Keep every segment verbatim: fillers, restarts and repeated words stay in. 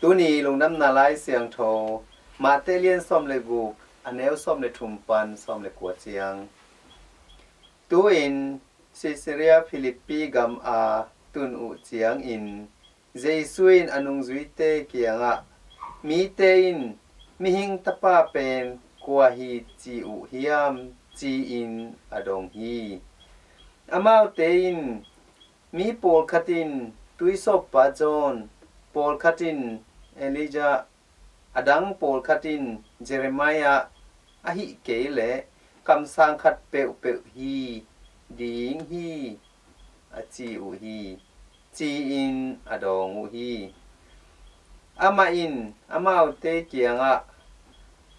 Tuni lungdamna lai siangtho, Mate lian sawm le guk, a neu sawm le thum pan sawm le kua ciang. Tu-in Caesarea Philippi gam a tun uh ciangin Jesu in a nungzuite kiangah, mite in mihing tapa pen kua hi ci uh hiam, ci-in a dong hi. Amaute in mi pawlkhat in tuisawppa John, pawlkhat in Elijah, a dang pawlkhat in Jeremiah, ahih kei leh kamsang khat peuhpeuh hi ding hi, a ci uh hi, ci-in a dawng uh hi. Amah in amaute kiangah,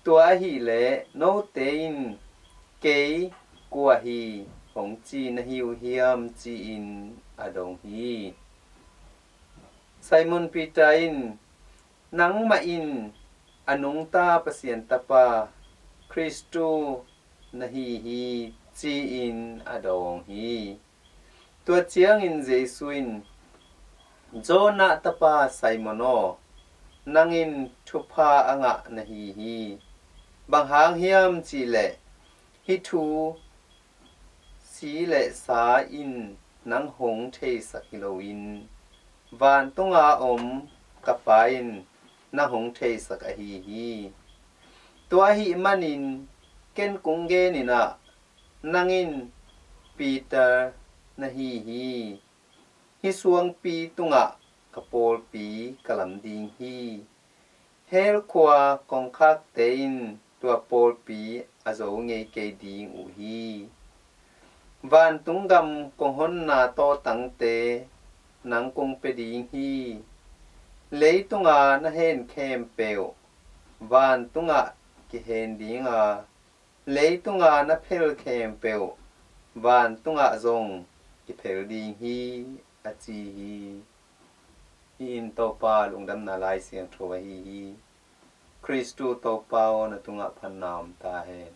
tua ahih leh note in kei kua hi hong ci na hi uh hiam, ci-in a dong hi. Simon Peter in, nangmah in a nungta Pasian Tapa Khristu na hi hi, ci-in a dawng hi. Tua ciangin Jesu in, Jonah tapa Simon aw, nang in thupha a ngah na hi hi. Bang hang hiam cih leh hih thu si le sa in nang hong theisak hi loin, vantunga om ka Pa in nang hong theisak ahi hi. Tua ahih manin ken kong genin ah, nang in Peter na hi hi. Hih suangpi tungah ka pawlpi ka lam ding hi. Hell khua kongkhakte in tua pawlpi a zo ngei kei ding uh hi. Vantung gam kong honna tawtangte nang kong pia ding hi. Leitunga na hen khempeuh vantungah kihen ding a, leitunga na phel khempeuh vantungah zong kiphel ding hi, a ci hi. Hih in Topa lungdamna lai siangtho ahi hi. Khristu Topa aw, na tungah phatna om ta hen.